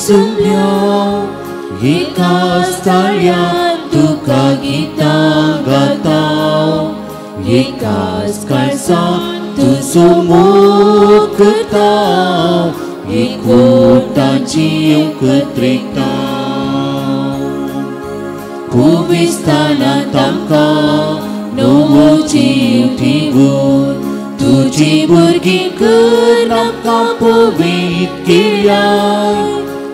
जमल्या एकाच ताळ्यान तुका गितां गाता एकाच काळजान तुजो मोग करता एकवटान जीव कत्रेता पवित्रस्थानांत आमकां नवो जीव दिवन तुजी भुरगीं कर आमकां पवित्र केल्याय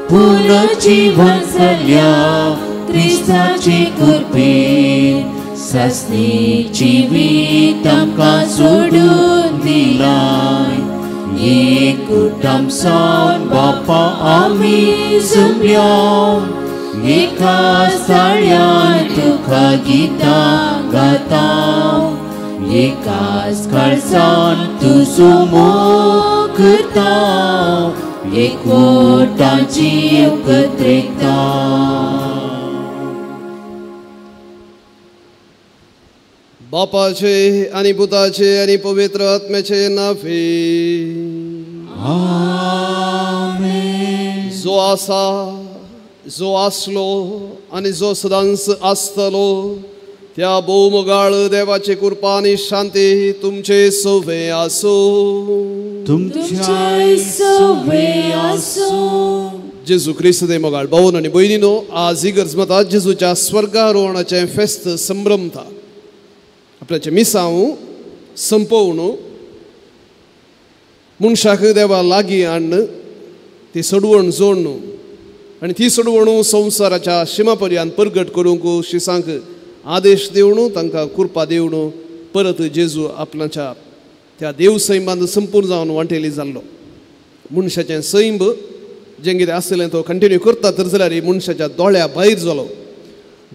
पुनर्जीवन जाल्या क्रिस्ताचे कृपेन सासणीक जिवीत आमकां सोडून दिलाय एकवटान सावन बापा आमी जमल्या एकाच ताळ्यान तुका गितां गाता एकाच काळजान तुजो मोग करता एकवटान जीव कत्रेता. बापाचे आनी पुताचे आनी पवित्र आत्म्याचे नांवे आमेन. जो आसा जो आसलो आनी जो सदांच आसतलो त्या भोवमोगाळ देवाचे कृपा आनी शांती तुमचे सवे आसूं. तुमच्याय सवे आसूं. जेजू क्रिस्त दे मोगाळ भावन आनी भयणीनो, आज इगर्ज मता जेजूच्या स्वर्गारोहणाचें फेस्त संभ्रमता. आपल्याचें मिसांव संपोवन मनशाक देवा लागीं हाडून ती सोडवण जोडून आनी ती सोडवण संवसाराच्या शिमा पर्यंत परगट करूंक शिसांक आदेश दिवन तांकां कृपा दिवन परत जेजू आपल्याच्या त्या देव सैमांत संपूर्ण जावन वांटेली जाल्लो. मनशाचें सैम जें कितें आसलें तो कंटिन्यू करता तर जाल्यार मनशाच्या दोळ्या भायर जालो.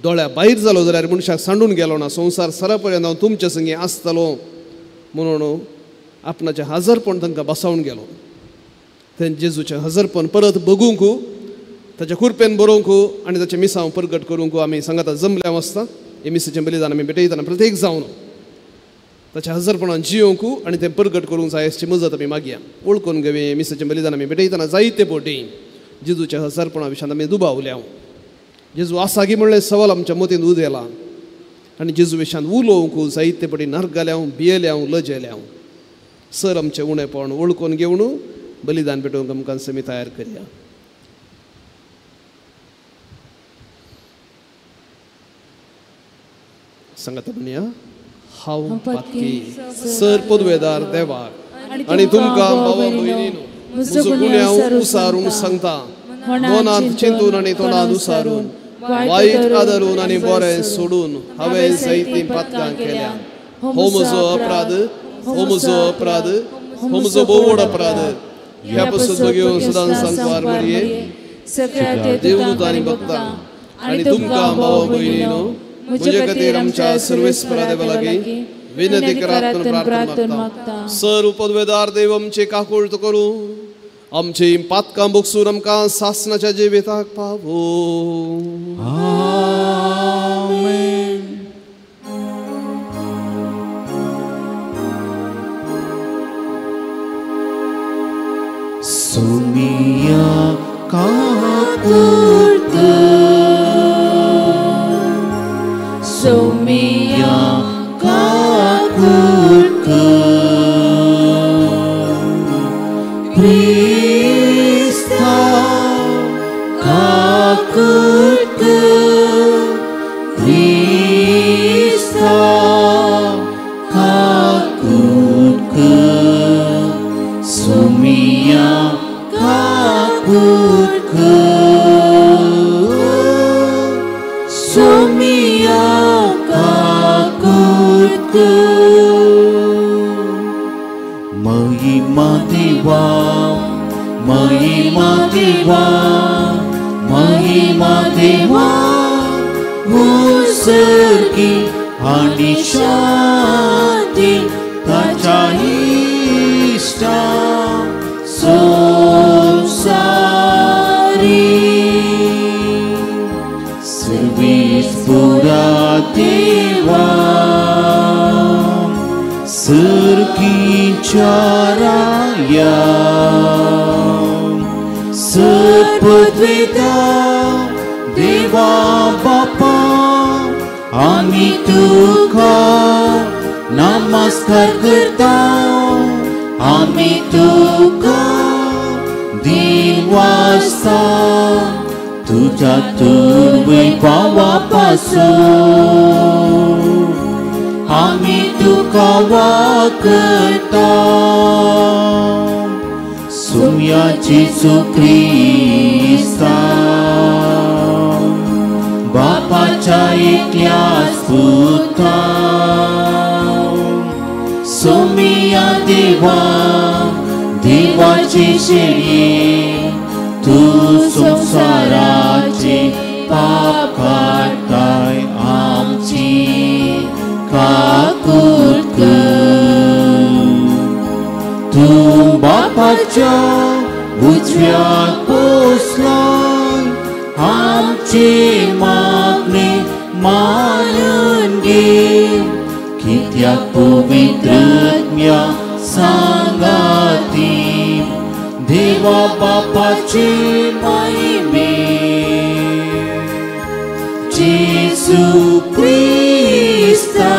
दोळ्या भायर जालो जाल्यार मनशाक सांडून गेलो ना. संवसार सरा पर्यंत हांव तुमच्या संगी आसतलो म्हणून आपणाचें हजारपण तांकां बसावन गेलो. तें जेजूचें हजारपण परत बगूंक ताच्या कुरपेन बरोवंक आनी ताचें मिसांव परगट करूंक आमी सांगाता जमल्या आसता. हे मिसाचें बलिदान आमी भेटयतना प्रत्येक जावन ताच्या हजारपणान जियोवंक आनी तें परगट करूंक जाय अशी मजत आमी मागया. वळखून घेवया मिसाचें बलिदान आमी भेटयतना जायते पोटी जेजूच्या हजारपणा विशयांत आमी दुबावल्या. जेजू आसा की म्हणलें सवाल आमच्या मतींत उदेला आनी जेजू विशयांत उलोवंक जायते पटी नरगाल्या भियेल्या लजेल्या. सर आमचें उणेपण वळखून घेवन बलिदान भेटोवंक आमकां समी तयार करया. सांगाता म्हणया, हांव पातकी सर पदवेदार देवाक आनी तुमकां भावा भयणीनो म्हजो गुन्यांव उसारून सांगता. मनांत चिंतून आनी तोंडान उसारून वायट आदरून आनी बरें सोडून हांवें जायतीं पातकां केल्या. हो म्हजो अपराध, हो म्हजो अपराध, हो म्हजो भोव व्हड अपराध. ह्या पसून घेवन सदां सांगपार मरये देवदूत आनी भक्तां आनी तुमकां भावा भयणीनो म्हजे खातीर आमच्या सर्वेस्परा देवा लागीं विनंती करात म्हणून प्रार्थना मागता. सर उपदवेदार देव आमचे काकूळट करूं आमची पातकां भोगसून आमकां सासणाच्या जिविताक पावो. आमेन. सुमिया काकूळट सुमिया काकूळट क्रिस्ता काकूळट क्रिस्ता काकूळट सुमिया काकूळट सुमिया काकूळट. महिमा देवा महिमा देवा महिमा देवा उत्सर्गी आनी शांती ताच्या इश्टा संवसारी सर्वीस पुरा देवा सर्गीच्या राया पदवेता देवा बापा आमी तुका नमस्कार करता आमी तुका दिनवासता तुझ्या तुवे पावा पासून आमी तुका वाकता सुम्या जेजू क्रिस्ता बापाच्या एकल्याच पुता सोमिया देवा देवाचे शेळये तूं संवसाराचे पाप काडटाय आमची काकूट कर तूं बापाच्या उजव्याक बसलाय आमचे मागणे मानून घे कित्याक पवित्र आत्म्या सांगाती देवा बापाचे महिमे जेजू क्रिस्ता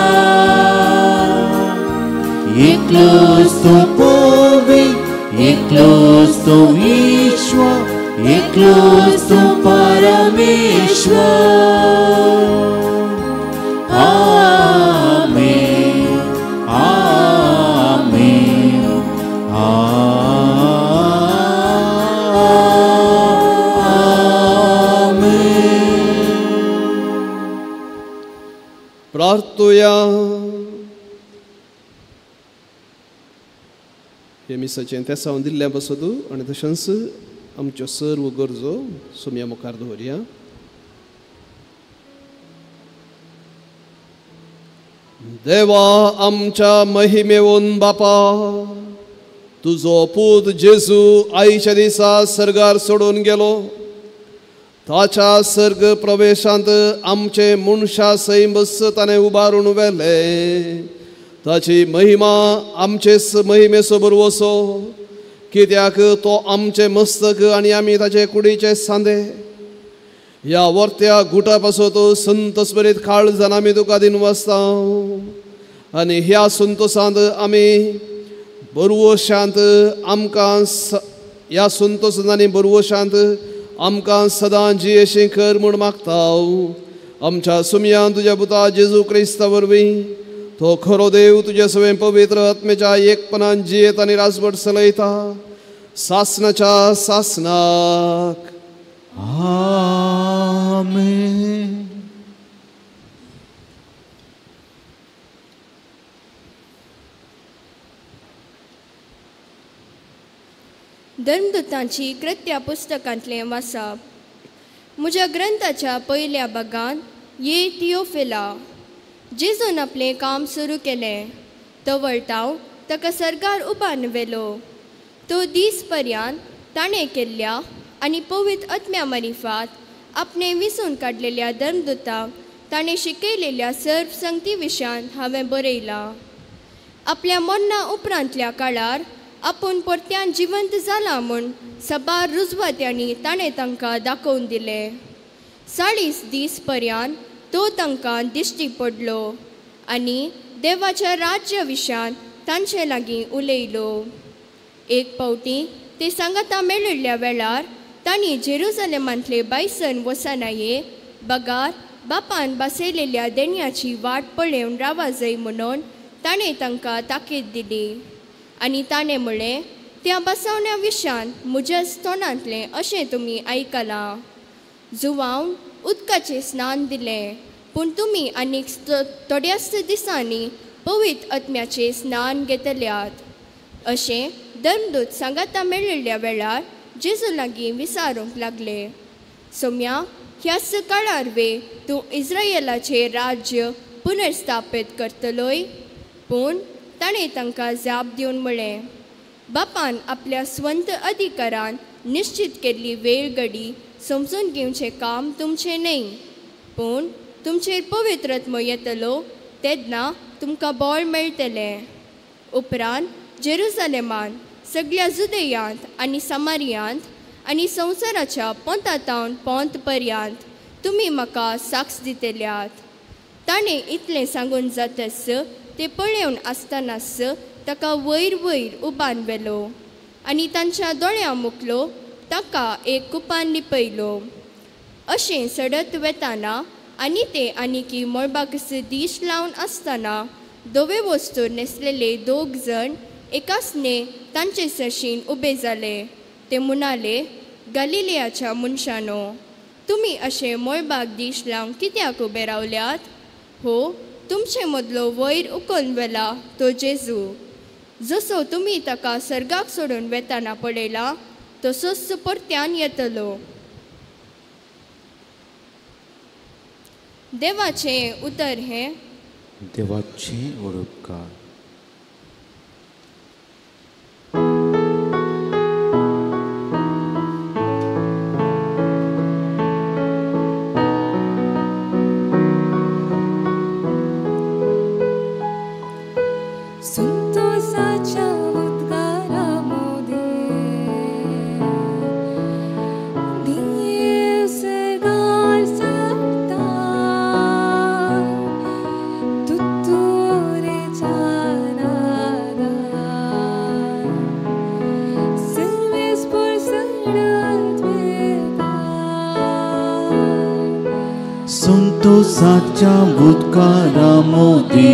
एकलोच तो पवित्र एकलोच तो ईश्वर एकलोच तो परमेश्वर. आमेन आमेन आमेन. प्रार्थुया. हे मिसाचें तेसांव दिल्ल्या पासत आनी तशेंच आमच्यो सर्व गरजो सोम्या मुखार दवरया. देवा आमच्या महिमेवन बापा, तुजो पूत जेजू आयच्या दिसा सर्गार सोडून गेलो. ताच्या सर्ग प्रवेशांत आमचे मनशा सैम ताणें उबारून व्हेलें. ताची महिमा आमचेच महिमे सोबर वसो, कित्याक तो आमचें मस्तक आनी आमी ताचे कुडीचे सांदे. ह्या वर्त्या गुटा पासत संतोस बरीत काळजान आमी तुका दिनवासता आनी ह्या संतोसांत आमी बरवशांत आमकां ह्या संतोसांत आनी बरवशांत आमकां सदां जियेशी कर म्हूण मागता. आमच्या सुमयान तुज्या पुता जेजू क्रिस्ता वरवीं तो खरो देव तुज्या सवें पवित्र आत्मेच्या एकपणान जियेत आनी राजवट चलयता सासनाच्या सासनाक. आमेन. धर्मदूतांची कृत्या पुस्तकांतलें वाचप. म्हज्या ग्रंथाच्या पयल्या भागांत ये थियोफिला जेजून आपलें काम सुरू केलें. तो वळटाव ताका सर्गार उबारून व्हेलो. तो दीस पर्यंत ताणें केल्ल्या आनी पवित्र आत्म्या मारिफात आपणें विसून काडलेल्या धर्मदूतांक ताणें शिकयलेल्या सर्व संगती विशयांत हांवें बरयलां. आपल्या मरणा उपरांतल्या काळार आपूण परत्यान जिवंत जाला म्हूण सबार रुजवात्यांनी ताणें तांकां दाखोवन दिलें. 40 दीस पर्यंत तो तांकां दिश्टी पडलो आनी देवाच्या राज्य विशयांत तांचे लागीं उलयलो. एक फावटी ते सांगाता मेळिल्ल्या वेळार तांणी जेरुजलेमांतले बायसन वसनाये बगार बापान बसयलेल्या देण्याची वाट पळोवन रावा जाय म्हणून ताणें तांकां ताकीद दिली. आनी ताणें म्हळें, त्या बसवण्या विशयांत म्हज्याच तोंडांतलें अशें तुमी आयकलां. जुवावन उदकाचें स्नान दिलें, पूण तुमी आनीक थोड्याच दिसांनी पवित्र आत्म्याचें स्नान घेतल्यात. अशें धर्मदूत सांगाता मेळिल्ल्या वेळार जेजू लागीं विचारूंक लागले, सोम्या ह्याच काळार वे तूं इस्रायलाचें राज्य पुनर्स्थापीत करतलोय? पूण ताणें तांकां जाप दिवन म्हळें, बापान आपल्या स्वंत अधिकारान निश्चित केल्ली वेळ घडी समजून घेवचें काम तुमचें न्हय, पूण तुमचेर पवित्र आत्मो येतलो तेन्ना तुमकां बळ मेळटलें. उपरांत जेरुजलेमांत सगळ्या जुदेयांत आनी समारियांत आनी संवसाराच्या पोंतातावन पोंत पर्यंत तुमी म्हाका साक्ष दितल्यात. ताणें इतलें सांगून जातच ते पळेवन आसतनाच ताका वयर वयर उबान व्हेलो आनी तांच्या दोळ्यां मुखलो ताका एक कुपान लिपयलो. अशें सडत वेताना आनी ते आनीकी मळबाकच दीश लावन आसतना धवे वस्तू न्हेसलेले दोग जण एकासने तांचे सरशीन उबे जाले. ते म्हणाले, गालिलियाच्या मनशानो, तुमी अशें मळबाक दीश लावन कित्याक उबे रावल्यात? हो तुमचे मदलो वयर उखलून व्हेला तो जेजू, जसो तुमी ताका सर्गाक सोडून वेताना पळयला तसोच परत्यान येतलो. देवाचें उतर हें. देवाचें उपकार. संतोषाच्या उद्गारा मोदी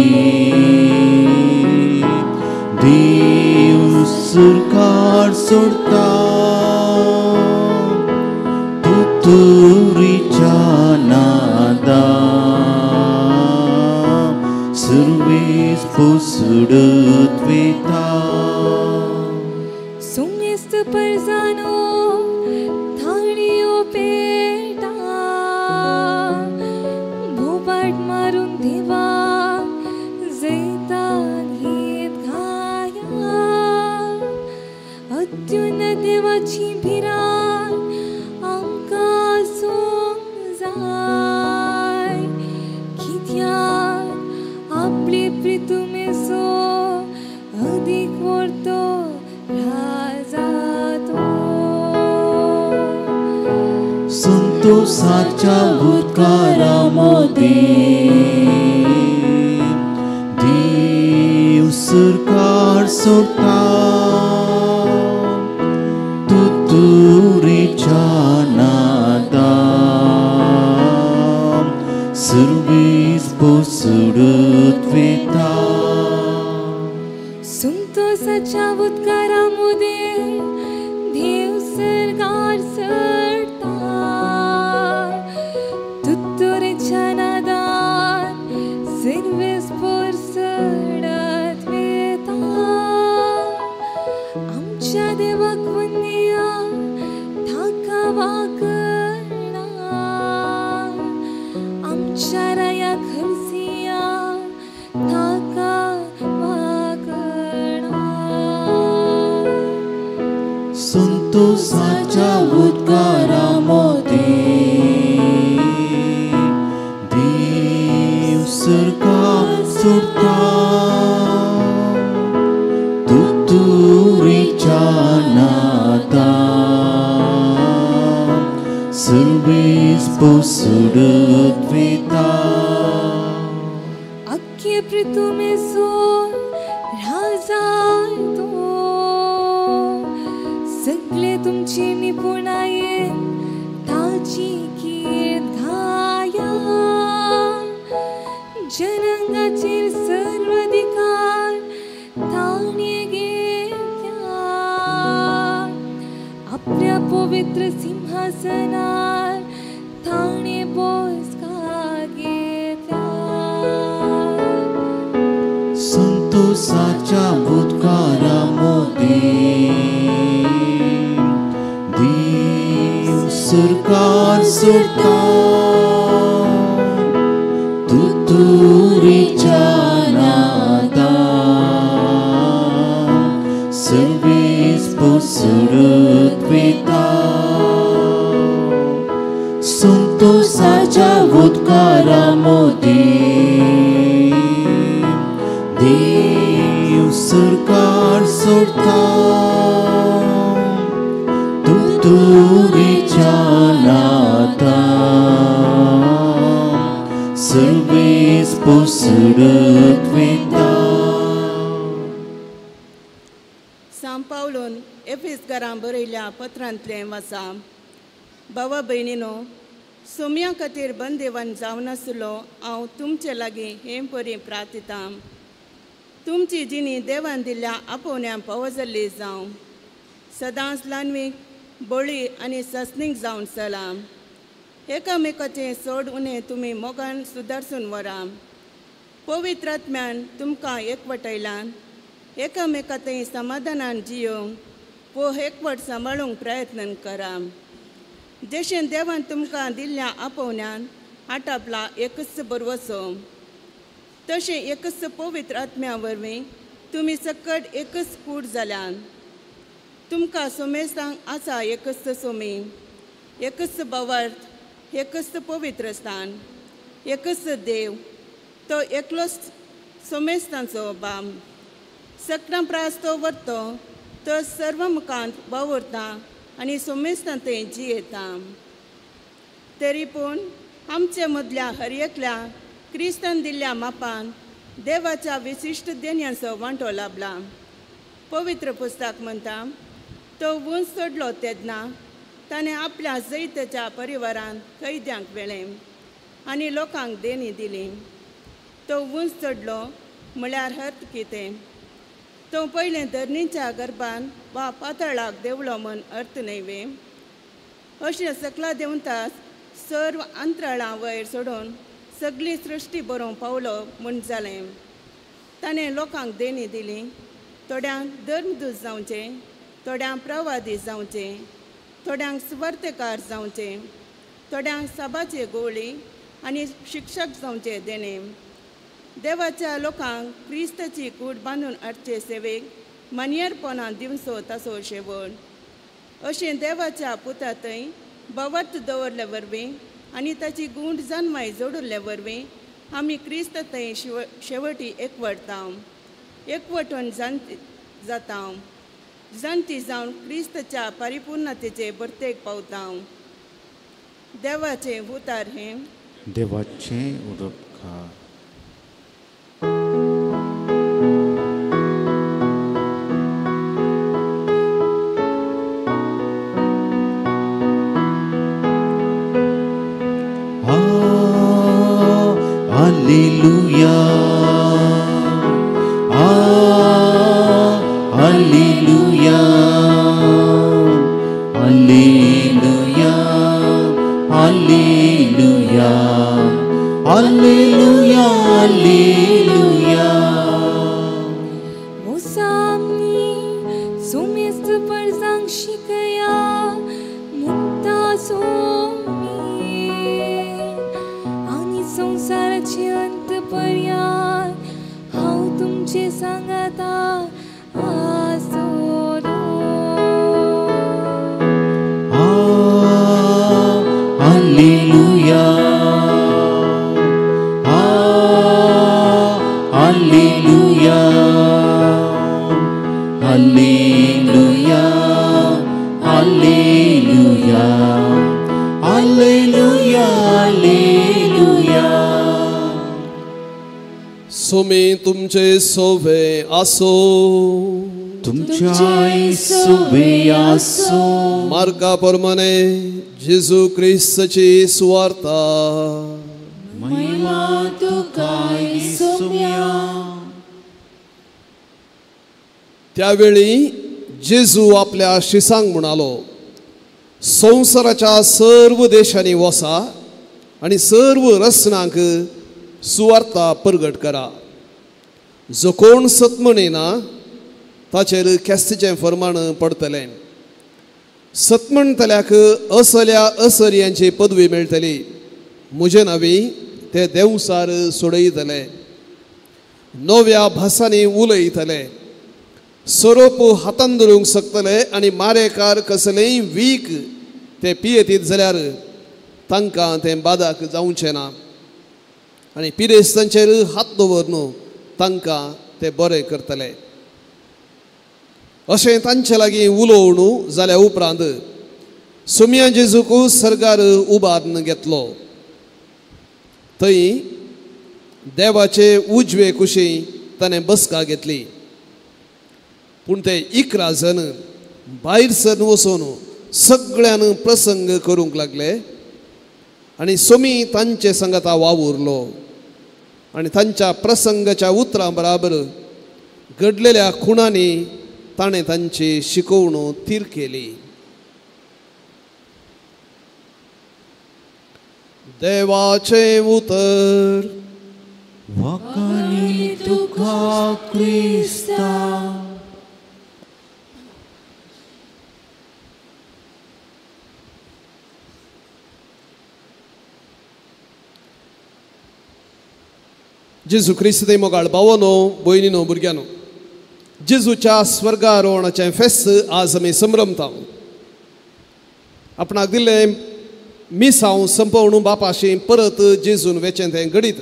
देव सरकार सोडता तुतुरीच्या नादा सुरवेस पोसडत वेता. सुमेस्त परजानो थाळयो पेटा भोबाट मारून देवा जैता गीत गाया. अत्युन्नत देवाची भिरांत आमकां आसूंक जाय, कित्याक आपले प्रितुमेचो अदीक व्हरतो राजा तो. संतोषाच्या उद्गारा मोदी देव सरकार सोडता तुतुरीच्या नादा सुरवीस पोसडत वेता. संतोषाच्या उद्गारा मोदी देव सरकार सोडता तुतुरीच्या नादान सुरवीस पोसडत वेता. आमच्या देवाक वंदिया ताका वाकणा, आमच्या राया खर्सिया ताका वाकणा. संतोषाच्या उद्गारा मोदी देव सरकार सोडता तुतुरीच्या नादा सुरवेस पोसडत वेता. अख्खे पृथ्वीचो राजा तो, सगळे तुमचे निपुणायेन ताची कीर्त गाया. जनंगाचेर सर्व अधिकार ताणें घेतल्या, आपल्या पवित्र सिंहासनार ताणें बसका घेतल्या. संतोषाच्या उद्गारा मोदी देव सरकार सोडता तुतुरीच्या नादा सुरवेस पोसडत वेता. संतोषाच्या उद्गारा मोदी देव सरकार सोडता तुरीच्या नाता सर्वेस पोसडत वेता. सांव पावलून एफिसकारां बरयल्या पत्रांतलें वाचा. बाबा भयणीनो, सोम्या खातीर बंदेवान जावनासलो हांव तुमचे लागीं हे परी प्रार्थितां. तुमची जिणी देवान दिल्ल्या आपोवण्या पावो जाल्ली जावं. सदांच ल्हानवीक बळी आनी ससनीक जावन चला. एकामेकाचें सोड उणें तुमी मोगान सुदारसून व्हरा. पवित्र आत्म्यान तुमकां एकवटयलान. एकामेका थंय समाधानान जियोवंक वो एकवट सांबाळूंक प्रयत्न करा. जशें देवान तुमकां दिल्ल्या आपोवण्यान आटापला एकच बरवसो, तशें एकच पवित्र आत्म्या वरवीं तुमी सकट एकच कूड जाल्यान. तुमकां सोमेस्तांक आसा एकच सोमी, एकच भावार्थ, एकच पवित्र स्थान, एकच देव, तो एकलोच सोमेस्तांचो बाम. सकटां प्रास तो व्हरतो, तो सर्व मुखांत वावुरता आनी सोमेस्तां थंय जियेता. तरी पूण आमचे मदल्या हर एकल्या क्रिस्तान दिल्ल्या मापान देवाच्या विशिश्ट देण्यांचो वांटो लाभला. पवित्र पुस्तक म्हणटा, तो उंच चडलो तेन्ना ताणें आपल्या जैताच्या परिवारान कैद्यांक व्हेलें आनी लोकांक देणी दिली. तो उंच चडलो म्हळ्यार अर्थ कितें? तो पयलें धरणीच्या गर्भान वा पातळाक देंवलो म्हण अर्थ न्हय वे? अशें सकला देंवताच सर्व अंतराळां वयर सोडून सगळी सृश्टी बरोवंक पावलो म्हूण जालें. ताणें लोकांक देणी दिली. थोड्यांक धर्मदूत जावचें, थोड्यांक प्रवादी जावचें, थोड्यांक सुवार्थकार जावचें, थोड्यांक सभाचे गोवळी आनी शिक्षक जावचें देणें. देवाच्या लोकांक क्रिस्ताची कूड बांदून हाडचे सेवेक मान्येरपणां दिवचो ताचो शेवट. अशें देवाच्या पुता थंय भावार्थ दवरले वरवीं आनी ताची गूंड जानमाय जोडिल्ले वरवीं आमी क्रिस्त थंय शेवटी एकवटता, एकवटून जाणटी जाता, जाणटी जावन क्रिस्तच्या परिपूर्णतेचे भरतेक पावता. देवाचें उतार हें देवाचें उपकार. Alleluia, Alleluia, Alleluia, Alleluia, Alleluia, Alleluia. Musamni sumist parzang shikaya munta somi ani संसाराचे अंत पर्यंत हांव तुमचे सांगाता आसतलो. Alleluia, Alleluia, Alleluia, Alleluia, Alleluia, Alleluia. सोमे तुमचे सोवे आसो, तुमच्याय सोवे आसो. मार्गा प्रमाणे जेजू क्रिस्ताची सुवार्ता. महिमा तुका सोम्या. त्यावेळी जेजू आपल्या शिसांक म्हणालो, संवसाराच्या सर्व देशांनी वसा आनी सर्व रसनांक सुवार्ता परगट करा. जो कोण सत म्हणिना ताचेर ख्यास्तीचें फर्माण पडटलें. सत म्हणटल्याक असल्या असर्यांची पदवी मेळटली. म्हजे नांवी ते देंवसार सोडयतले, नव्या भासांनी उलयतले, सोरोप हातान धरूंक शकतले आनी मारेकार कसलेंय वीख ते पियेतीत जाल्यार तांकां तें बादाक जावचें ना आनी पिरेस्तांचेर हात दवरून तांकां ते बरें करतले. अशें तांचे लागीं उलोवन जाल्या उपरांत सोमया जेजूक सर्गार उबारून घेतलो. थंय देवाचे उजवे कुशी ताणें बसका घेतली. पूण ते 11 जण भायर सरून वचून सगळ्यान प्रसंग करूंक लागले आनी सोमी तांचे संगता वावुरलो आनी तांच्या प्रसंगाच्या उतरां बराबर घडलेल्या खुणांनी ताणें तांची शिकोवणू थीर केली. देवाचें उतर. वाखाणी तुका क्रिस्ता. जेजू क्रिस्त मोगाळ भावानो, भयणीनो, भुरग्यानो, जेजूच्या स्वर्गारोहणाचें फेस्त आज आमी संभ्रमता. आपणाक दिल्लें मिसांव संपवणू बापाशी परत जेजून वेचें तें घडीत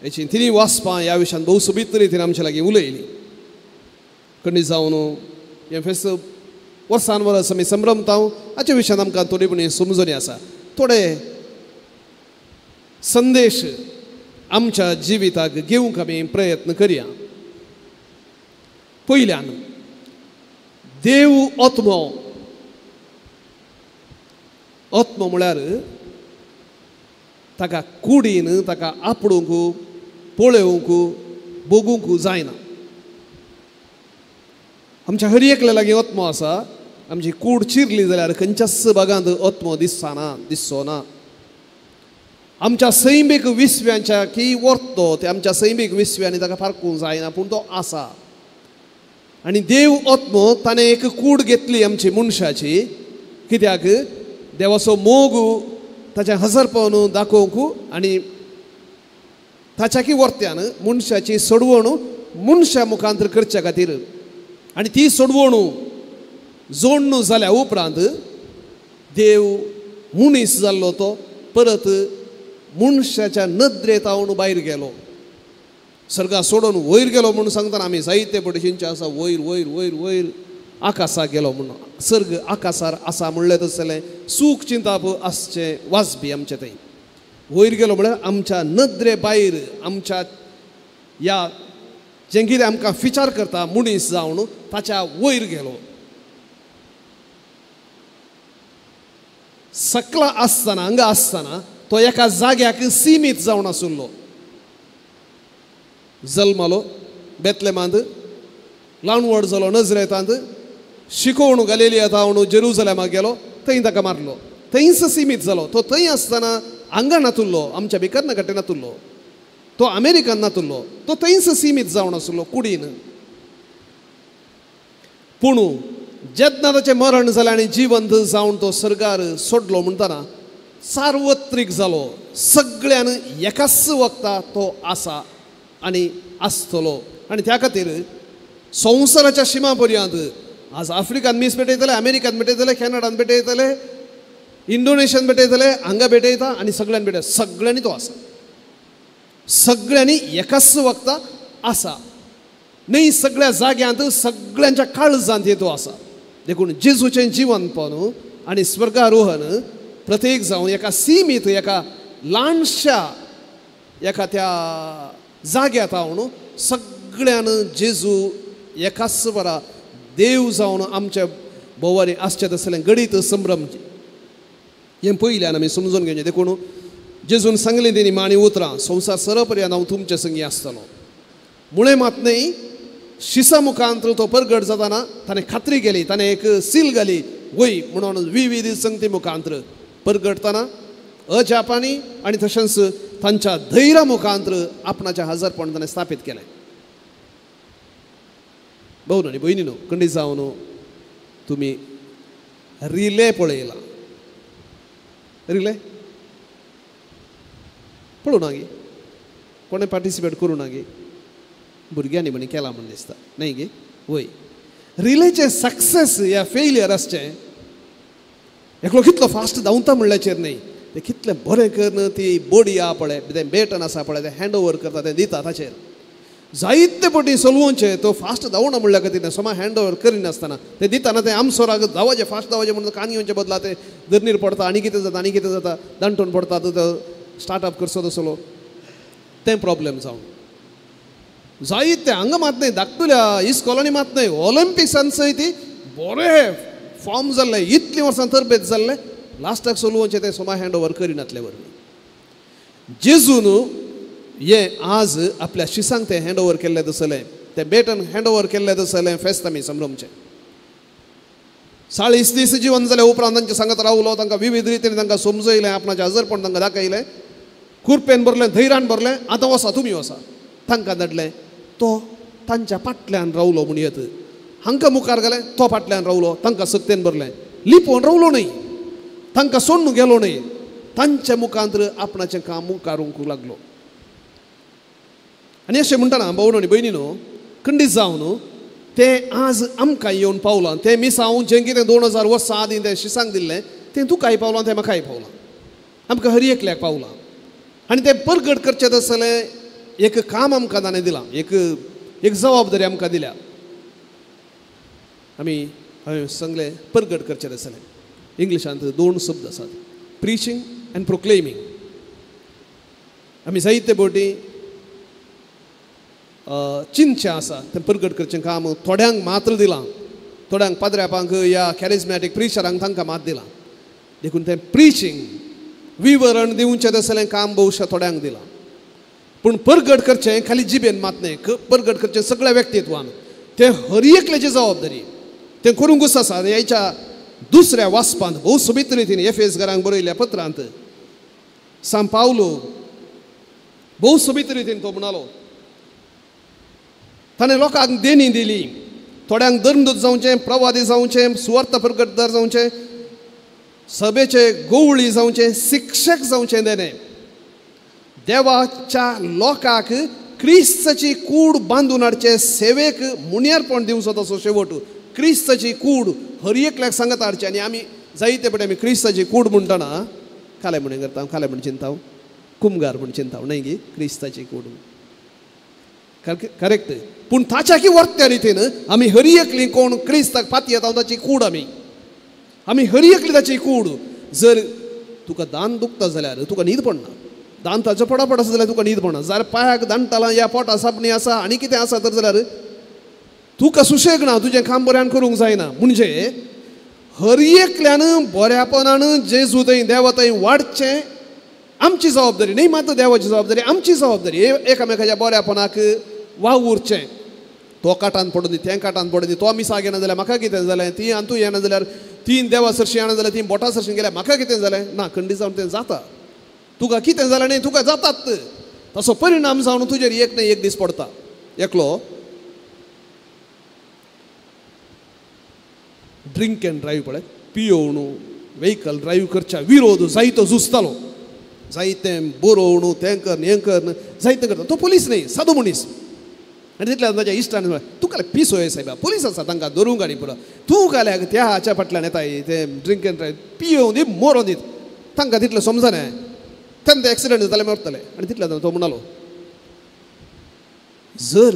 हेची तिनी वाचपां ह्या विशयान भोव सोबीत रितीन आमचे लागीं उलयली. खंडीत जावन हें फेस्त वर्सान वर्स आमी संभ्रमता. हाचे विशयान आमकां थोडी पुणी समजणी आसा. थोडे संदेश आमच्या जिविताक घेवंक आमी प्रयत्न करया. पयल्यान देव आत्मो. आत्मो म्हळ्यार ताका कुडीन ताका आपडूंक, पळोवंक, भोगूंक जायना. आमच्या हर एकल्या लागीं आत्मो आसा. आमची कूड चिरली जाल्यार खंयच्याच भागांत आत्मो दिसना, दिसचो ना. आमच्या सैमीक विस्व्यांच्या की वर्तो ते आमच्या सैमीक विस्व्यांनी ताका फारकूंक जायना, पूण तो आसा. आनी देव आत्मो ताणें एक कूड घेतली आमची मनशाची, कित्याक देवाचो मोग ताच्या हजरपण दाखोवंक आनी ताच्या की वर्त्यान मनशाची सोडवण मनशा मुखांतर करच्या खातीर. आनी ती सोडवण जोडणू जाल्या उपरांत देव मनीस जाल्लो तो परत मनशाच्या नदरेंत हांव भायर गेलो. सर्गा सोडून वयर गेलो म्हणून सांगतना आमी जायते पडशींचे आसा वयर वयर वयर वयर आकासाक गेलो म्हणून. सर्ग आकासार आसा म्हणलें तसलें सूख चिंताप आसचें वाजपी आमचें थंय. वयर गेलो म्हळ्यार आमच्या नदरे भायर आमच्या ह्या जें कितें आमकां विचार करता मनीस जावन ताच्या वयर गेलो. सकला आसतना हांगा आसतना तो एका जाग्याक सिमीत जावन आशिल्लो. जल्मलो बेतलेमांत, ल्हान व्हड जालो नजरेतांत, शिकोवण गालेलिया जावन जेरुजलेमाक गेलो, थंय ताका मारलो, थंयच सिमीत जालो. तो थंय आसतना हांगा नातुल्लो, आमच्या भिकर्ना घाटे नातुल्लो, तो अमेरिकन नातुल्लो, तो थंयच सिमीत जावन आशिल्लो कुडीन. पूण जेन्ना ताचें मरण जालें आनी जिवंत जावन तो सर्गार सोडलो म्हणटना सार्वत्रीक जालो. सगळ्यान एकाच वखता तो आसा आनी आसतलो. आनी त्या खातीर संवसाराच्या शिमा पर्यंत आज आफ्रिकान मीस भेटयतले, अमेरिकान भेटयतले, कॅनडान भेटयतले, इंडोनेशियान भेटयतले, हांगा भेटयता आनी सगळ्यान भेटयता. सगळ्यांनी तो आसा, सगळ्यांनी एकाच वखता आसा. न्ही सगळ्या जाग्यांत सगळ्यांच्या काळजांत तो आसा. देखून जेजूचें जिवनपण आनी स्वर्गारोहण प्रत्येक जावन एका सिमीत एका ल्हानशा एका त्या जाग्यात हांव सगळ्यान जेजू एकाच बरा देव जावन आमच्या भोवारी आसचें तसलें घडीत संभ्रम हें पयल्यान आमी समजून घेवचें. देखून जेजून सांगलें तेणी माणी उतरां, संवसार सरपर्यंत हांव तुमचे संगी आसतलो. मुळें मात न्हय शिसा मुखांत तो परगट जाताना ताणें खात्री केली, ताणें एक सील घाली वय म्हणून विविध संगती मुखांत परगटतना अजापानी आनी तशेंच तांच्या धैर्या मुखांत आपणाचें हजारपण ताणें स्थापीत केलें. भाव आनी भयणीनो, खंडीत जावन तुमी रिले पळयला, रिले पळोवं ना गे, कोणें पार्टिसिपेट करूं ना गे, भुरग्यांनी म्हणी केला म्हण दिसता न्हय गे. वय रिलेचें सक्सेस या फेलियर आसचें एकलो कितलो फास्ट धांवता म्हणल्याचेर न्हय, तें कितलें बरें करून ती बॉडी आहा पळय, तें बेटन आसा पळय, तें हँड ओवर करता, तें दिता ताचेर. जायते पटी चलोवचें तो फास्ट धांवना म्हणल्या खातीर समा हँड ओवर करिनासतना ते दिताना ते आमसोराक धांवचें फास्ट धांवचें म्हणून कान घेवचे बदला ते धरणीर पडता आनी कितें जाता आनी कितें जाता दांटून पडटा तो स्टार्टअप करचो तसलो तें प्रॉब्लेम जावन जायते हांगा मात न्हय धाकटुल्या इस्कॉलांनी मात न्हय ऑलिम्पिक्सान सयत बरें फॉर्म जाल्लें इतलीं वर्सां तरबेज जाल्लें लास्टाक चलोवचें तें सोमा हँड ओवर करिनातले वरवीं जेजून हे आज आपल्या शिसांक तें हँड ओवर केल्लें तसलें तें बेटन हँड ओवर केल्लें तसलें फेस्त आमी समरोमचें 40 दीस जिवन जाल्या उपरांत तांचे सांगत रावलो तांकां विविध रितीन तांकां समजयलें आपणाचें हजरपण तांकां दाखयलें कुरपेन भरलें धैर्यान भरलें आतां वसा तुमी वसा तांकां धाडलें तो तांच्या फाटल्यान रावलो म्हूण येत हांकां मुखार गेलें तो फाटल्यान रावलो तांकां सक्तेन भरलें लिपोवन रावलो न्हय तांकां सोडून गेलो न्हय तांच्या मुखांत आपणाचें काम मुखारूंक लागलो. आनी अशें म्हणटना भावनो आनी भयणीनो खंडीत जावन तें आज आमकां येवन पावलां तें मिसांव जें कितें 2000 वर्सां आदीं तें शिसांक दिल्लें तें तुकाय पावलां तें म्हाकाय पावलां आमकां हर एकल्याक पावलां. आनी तें परगट करचें तसलें एक काम आमकां ताणें दिलां एक एक जबाबदारी आमकां दिल्या आमी हांवें सांगलें परगट करचें तसलें. इंग्लिशांत 2 शब्द आसात प्रिचींग आनी प्रोक्लेमिंग. आमी जायते बोटी चिंतचें आसा तें परगट करचें काम थोड्यांक मात्र दिलां थोड्यांक पाद्र्यापांक या कॅरिजमॅटीक प्रिचरांक तांकां मात दिलां देखून तें प्रिचींग विवरण दिवचें तसलें काम भोवशा थोड्यांक दिलां पूण परगट करचें खाली जिबेन मात न्हय परगट करचें सगळ्या व्यक्तित्वान तें हर एकल्याची जबाबदारी तें करूंकूच आसा. ह्याच्या दुसऱ्या वाचपांत भोव सोबीत रितीन एफएस घरांक बरयल्ल्या पत्रांत सांत पावलो भोव सोबीत रितीन तो म्हणालो ताणें लोकांक देणी दिली थोड्यांक धर्मदूत जावचें प्रवादी जावचें सुवार्थ प्रगटदार जावचें सभेचे गोवळी जावचें शिक्षक जावचें देणें देवाच्या लोकांक क्रिस्ताची कूड बांदून हाडचें सेवेक मुनियारपण दिवचो तसो शेवट क्रिस्ताची कूड हर एकल्याक सांगत हाडचें. आनी आमी जायते पटे आमी क्रिस्ताची कूड म्हणटना काले म्हण करता काले म्हण चिंता कुमगार म्हण चिंता न्हय गी क्रिस्ताची कूड करेक्ट पूण ताच्या की वर्त्या रितीन आमी हर एकली कोण क्रिस्ताक पातयेता ताची कूड आमी आमी हर एकली ताची कूड. जर तुका दान दुखता जाल्यार तुका न्हीद पडना दांताचो पडापड आसा जाल्यार तुका न्हीद पडना जाल्यार पांयाक दांटाला या पोटा सापणी आसा आनी कितें आसा तर जाल्यार तुका सुशेग ना तुजें काम बऱ्यान करूंक जायना. म्हणजे हर एकल्यान बऱ्यापणान जेजू थंय देवा थंय वाडचें आमची जबाबदारी न्हय मात देवाची जबाबदारी आमची जबाबदारी एकामेकाच्या बऱ्यापणाक वावुरचें. तो काटान पडून दी तें काटान पडून दी तो मिसाक येना जाल्यार म्हाका कितें जालें ती आनी तूं येना जाल्यार तीन देवा सरशीं येना जाल्यार तीन बोटा सरशीं गेल्यार म्हाका कितें जालें ना खंडीत जावन तें जाता तुका कितें जालें न्हय तुका जातात तसो परिणाम जावन तुजेर एक न्हय एक दीस पडटा. एकलो ड्रिंक एंड ड्रायव्ह पळय पियोवन व्हेकल ड्रायव्ह करच्या विरोध जायतो झुजतालो जायतें बरोवन तें कर हें कर जायतें करता तो पोलीस न्हय सादो मनीस. आनी तितल्या ताच्या इश्टान म्हणलें तूं काल्याक पिसो हे सायबा पोलीस आसा तांकां धरूंक आनी पुरो तूं काल्याक त्या हाच्या फाटल्यान येताय तें ड्रिंक एंड ड्रायव्ह पियोवन दी मरोन दीत तांकां तितलें समजना तेन्ना ते एक्सिडंट जाताले मरतले. आनी तितल्या तो म्हणालो जर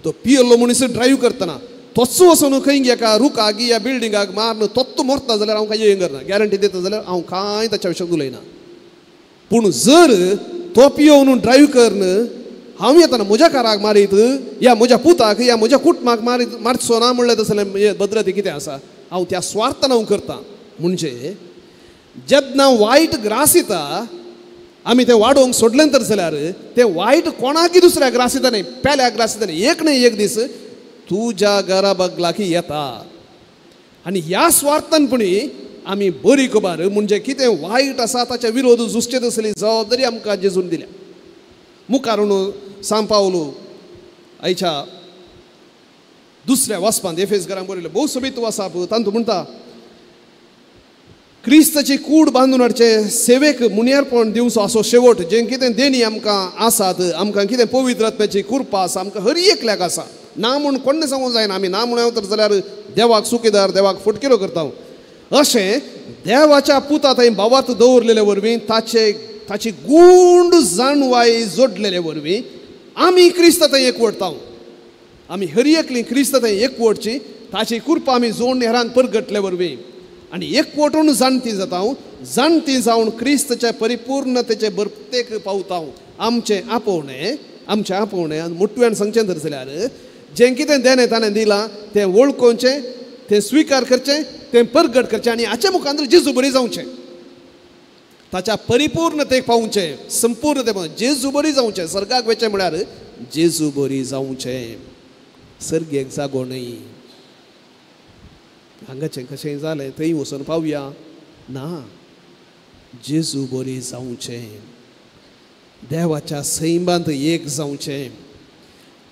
तो पियल्लो मनीस ड्रायव्ह करतना तोच वचून खंय एका रुखाक या बिल्डिंगाक मारून तोत्तो मरता जाल्यार हांव कांय हें करना गॅरंटी दिता जाल्यार हांव कांय ताच्या विशयाक उलयना. पूण जर तो पियोवन ड्रायव्ह करून हांव येतना म्हज्या काराक मारीत या म्हज्या पुताक या म्हज्या कुटुंबाक मारीत मारचो ना म्हणलें तसलें भद्रती कितें आसा हांव त्या स्वार्थान हांव करता. म्हणजे जेन्ना वायट ग्रास येता आमी तें वाडोवंक सोडलें तर जाल्यार तें वायट कोणाकय दुसऱ्या ग्रास येता न्हय पेल्याक ग्रास येता न्हय एक न्हय एक दीस तुज्या घरा बगलाकी येता. आनी ह्या स्वार्थानपणी आमी बरी खबर म्हणजे कितें वायट आसा ताच्या विरोध झुजचे तसली जबाबदारी आमकां जेजून दिल्या. मुखार सांत पावलो आयच्या दुसऱ्या वाचपांत एफेस घरांक बरयलें भोव सोबीत वाचप तातूंत म्हणटा क्रिस्ताची कूड बांदून हाडचें सेवेक मुनियारपण दिवचो असो शेवट जें कितें देणी आमकां आसात आमकां कितें पवित्र आत्म्याची कृपा आसा आमकां हर एकल्याक आसा ना म्हूण कोण्णें सांगूंक जायना आमी ना म्हणून तर जाल्यार देवाक सुखीदार देवाक फटकिरो करता. अशें देवाच्या पुता थंय भावार्थ दवरलेले वरवीं ताचे ताची गूंड जाणवाय जोडलेले वरवीं आमी क्रिस्ता थंय एकवटता, आमी हर एकली क्रिस्ता थंय एकवटची, ताची कृपा आमी जोडणी हेरांक परगटले वरवीं आनी एकवटून जाणटी जाता, जाणटी जावन क्रिस्ताच्या परिपूर्णतेचे भरतेक पावता. आमचें आपोवणें, आमचें आपोवणें आनी मोटव्यान सांगचें तर जाल्यार जें कितें देणें ताणें दिलां तें वळखोवचें, तें स्विकार करचें, तें परगट करचें आनी हाचे मुखार जेजू बरी जावचें, ताच्या परिपूर्णतेक पावचें, संपूर्णते जेजू बरी जावचें. सर्गाक वचचें म्हळ्यार जेजू बरी जावचें, सर्गेक जागो न्हय. हांगाचें कशें जालें थंय वचून पावया ना, जेजू बरी जावचें, देवाच्या सैमांत एक जावचें,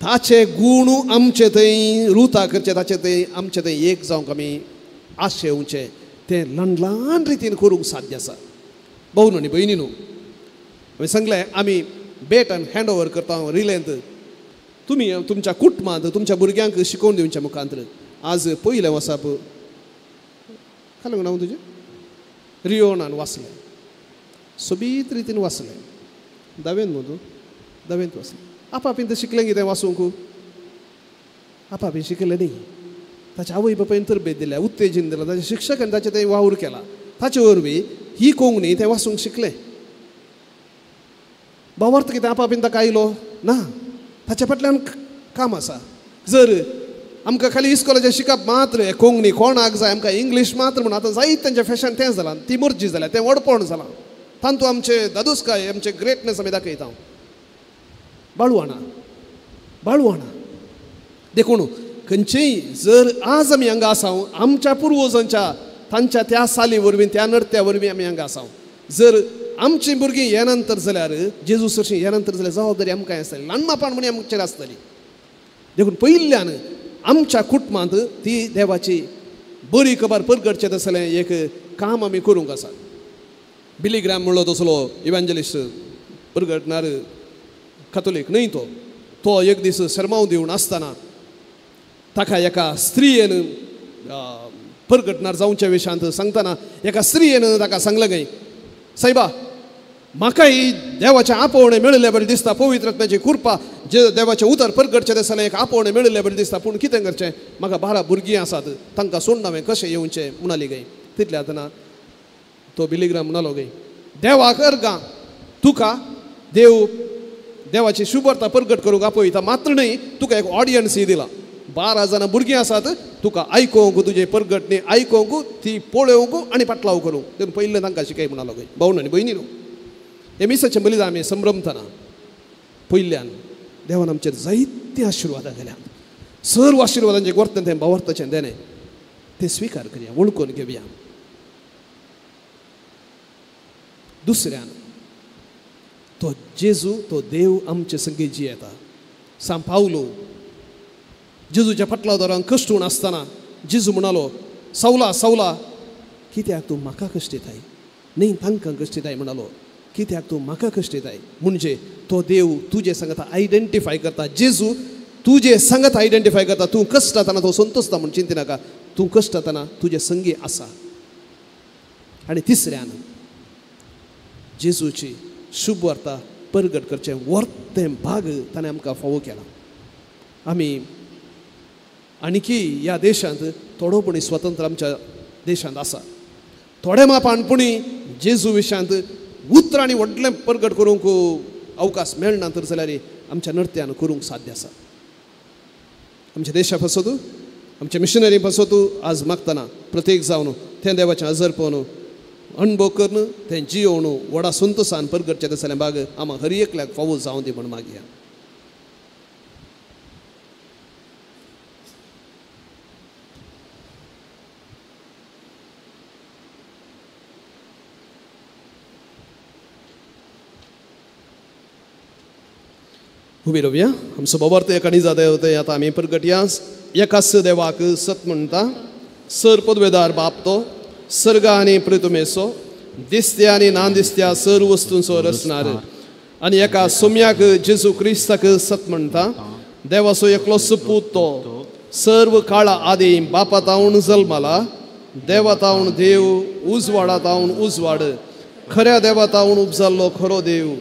ताचे गूण आमचे थंय रुता करचे, ताचे थंय आमचे थंय एक जावंक आमी आशेवचें. तें ल्हान ल्हान रितीन करूंक साध्य आसा. भाव आनी भयणी न्हू, हांवें सांगलें आमी बेट आनी हँड ओवर करता रिलेंत, तुमी तुमच्या कुटुंबांत तुमच्या भुरग्यांक शिकोवन दिवच्या मुखांत. आज पयलें वचप खालें नांव तुजें रियोनान वाचलें, सोबीत रितीन वाचलें, दावेंत न्हू तूं, दावेंत वाचलें. आपापीन तें शिकलें कितें वाचूंक, आपापीन शिकलें न्ही, ताच्या आवय बापायन तरबेत दिल्या, उत्तेजन दिलां, ताच्या शिक्षकान ताचें तें वावर केला, ताचे वरवीं ही कोंकणी तें वाचूंक शिकलें. भावार्थ कितें आपापीन ताका आयलो ना, ताच्या फाटल्यान काम आसा. जर आमकां खाली इस्कोलाचें शिकप मात्र कोंकणी कोणाक जाय, आमकां इंग्लीश मात्र म्हूण आतां जायत तेंचें फॅशन तें जालां, ती मर्जी जाल्या, तें व्हडपण जालां, तातूंत आमचें दादूसकाय, आमचें ग्रेटनेस आमी दाखयता. बाळवाणा बाळवाणा देखून खंयचेय जर आज आमी हांगा आसा, आमच्या पुर्वजांच्या तांच्या त्या साली वरवीं, त्या नर्त्या वरवीं आमी हांगा आसा. जर आमचीं भुरगीं हे नंतर जाल्यार जेजू सरशीं हे नंतर जाल्यार जबाबदारी आमकां आसतली, ल्हान मापान म्हण आमचेर आसतली. देखून पयल्यान आमच्या कुटुंबांत ती देवाची बरी खबर परगटचें तसलें एक काम आमी करूंक आसा. बिली ग्राम म्हणलो तसलो इव्हांजलिस्ट परगटणार कातोलीक न्हय तो, तो एक दीस शर्माव दिवन आसतना ताका एका स्त्रियेन परगटणार जावच्या विशयांत सांगतना एका स्त्रियेन ताका सांगलें काय, सायबा म्हाका ही देवाचें आपोवणें मेळिल्लें बरें दिसता, पवित्र आत्म्याची कृपा जे देवाचें उतर परगटचें तसलें एक आपोवणें मेळिल्लें बरें दिसता, पूण कितें करचें, म्हाका 12 भुरगीं आसात, तांकां सोडून हांवें कशें येवचें म्हणाली गाय. तितल्या आतां तो बिलीग्राम म्हणालो गाय, देवाक अर्गां तुका देव देवाची शुभर्ता परगट करूंक आपयता मात्र न्हय, तुका एक ऑडियन्स दिला, 12 जाणां भुरगीं आसात, तुका आयकोवंक, तुजें परगटणी आयकोवंक, ती पळोवंक आनी पाटलाव करूंक. देखून पयलें तांकां शिकय म्हणालो गाय. भाव आनी भयणी न्हू, हे मिसाचें बलिदान आमी संभ्रमतना पयल्यान देवान आमचेर जायते आशिर्वादां केल्यात, सर्व आशिर्वादांचें वर्तन तें भावार्थाचें देणें तें स्विकार करया, वळखून घेवया. दुसऱ्यान तो जेजू तो देव आमचे संगी जियेता. सांव पावलो जेजूच्या फाटलावदारान कश्टून आसतना जेजू म्हणालो, सावला सावला कित्याक तूं म्हाका कश्ट दिताय, न्ही तांकां कश्ट दिताय म्हणालो, कित्याक तूं म्हाका कश्ट दिताय. म्हणजे तो देव तुजे सांगता आयडेंटिफाय करता, जेजू तुजे सांगत आयडेंटिफाय करता, तूं कश्ट जातना तो संतोषता म्हूण चिंती नाका, तूं कश्ट जातना तुजे संगी आसा. आनी तिसऱ्यान जेजूची शुभ वार्ता परगट करचें वर्तें भाग ताणें आमकां फावो केलां. आमी आणकी ह्या देशांत थोडो पुणी स्वतंत्र आमच्या देशांत आसा, थोडे मापान पुणी जेजू विशयांत उतरां आनी व्हडलें परगट करूंक अवकाश मेळना तर जाल्यार आमच्या नर्त्यान करूंक साध्य आसा. आमच्या देशा पासत, आमच्या मिशनरी पासत आज मागतना प्रत्येक जावन तें देवाचें अजरपण अणभव करून तें जियोवन व्हडा संतोसान परगटचें तसलें भाग आमकां हर एकल्याक फावो जावं दी म्हूण मागया. उबी रावया. आमचो बाबार्थ एका निजा देवते आतां आमी परगटया. एकाच देवाक सत म्हणटा, सर पदवेदार बाप तो सर्ग आनी पृथ्वेचो दिसत्या आनी ना दिसत्या सर वस्तूंचो रचणार, आनी एका सोम्याक जेजू क्रिस्ताक सत म्हणटा, देवाचो एकलो सुपूत तो सर्व काळा आदी बापा तावन जल्माला, देवा तावन देव, उजवाडा तावन उजवाड, खऱ्या देवा तावन उपजाल्लो खरो देव,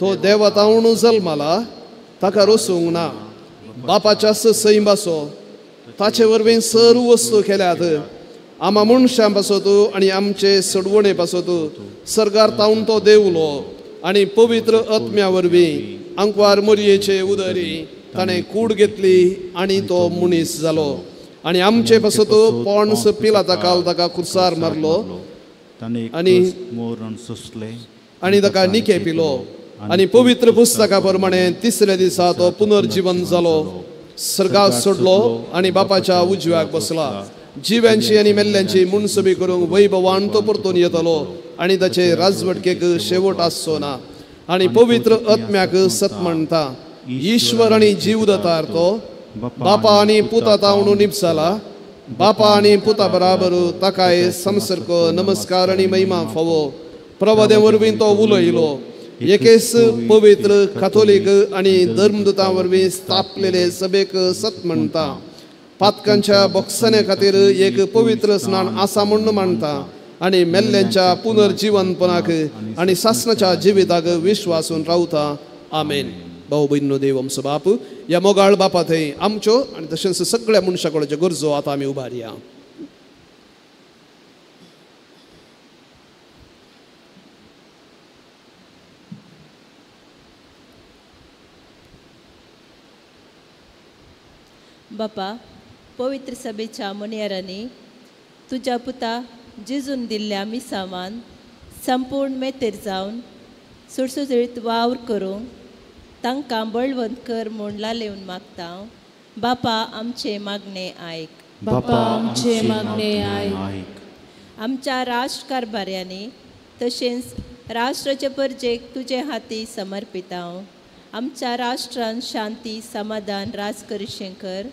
तो देवा तावन जल्माला, ताका रोसूंक ना. बापाच्या सैंबासो ताचे वरवीं सर्व वस्तू केल्यात. आमा मनशां पासत आनी आमचे सडवणे पासत सर्गार तावन तो देवलो आनी पवित्र आत्म्या वरवीं आंकवार मोरयेचे उदरी ताणें कूड घेतली आनी तो मनीस जालो आनी आमचे पासत पोंस पिलाता काल ताका कुर्सार मारलो आनी आनी ताका निके पिलो आनी पवित्र पुस्तका प्रमाणे तिसऱ्या दिसा तो पुनर्जीवन जालो, सर्गाक सोडलो आनी बापाच्या उजव्याक बसला. जिव्यांची आनी मेल्ल्यांची मुनसबी करूंक वैभवान तो परतून येतलो आनी ताचे राजवटकेक शेवट आसचो ना. आनी पवित्र आत्म्याक सत म्हणटा ईश्वर आनी जीवदातार तो बापा आनी पुता तावणू निपसाला. बापा आनी पुता बराबर ताकाय संसर्ग नमस्कार आनी महिमा फावो. प्रवादे वरवीं तो उलयलो. एकेच पवित्र काथोलीक आनी धर्मदूतां वरवीं स्थापलेले सभेक सत म्हणटा. पातकांच्या बोक्साने खातीर एक पवित्र स्नान आसा म्हूण मानता आनी मेल्ल्यांच्या पुनर्जीवनपणाक आनी सासणाच्या जिविताक विश्वासून रावता. आमेन. भाऊ भयणींनो, देव आमचो बाप ह्या मोगाळ बापा थंय आमच्यो आनी तशेंच सगळ्या मनशा कडच्यो गरजो आतां आमी उबारया. बापा, पवित्र सभेच्या मुनियारांनी तुज्या पुता जिजून दिल्ल्या मिसावान संपूर्ण मेतेर जावन सुटसुटीत वावर करूंक तांकां बळवंत कर म्हूण लालेवन मागता. बापा आमचे मागणे आयक. बापा आमचे मागणे आयक. आमच्या राष्ट्र कारभाऱ्यांनी तशेंच राष्ट्राचे परजेक तुजे हाती समर्पिता. आमच्या राष्ट्रान शांती समाधान राज करिशें कर.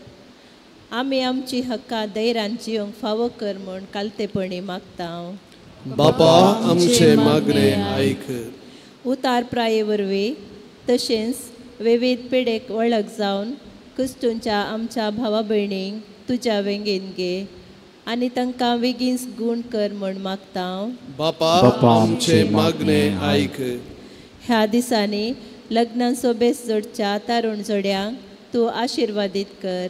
आमी आमची हक्कां धैर्यान जिवंक फावो कर म्हूण कालतेपणी मागता. बापा आमचे मागणे आयक. उतार प्राये वरवीं तशेंच विविध पिडेक वळख जावन क्रिस्तूंच्या आमच्या भावा भयणींक तुज्या वेंगेन घे आनी तांकां बेगीन गूण कर म्हूण मागता. बापा आमचे मागणे आयक. ह्या दिसांनी लग्नाचो बेस जोडच्या तरुण जोड्यांक तूं आशिर्वादीत कर.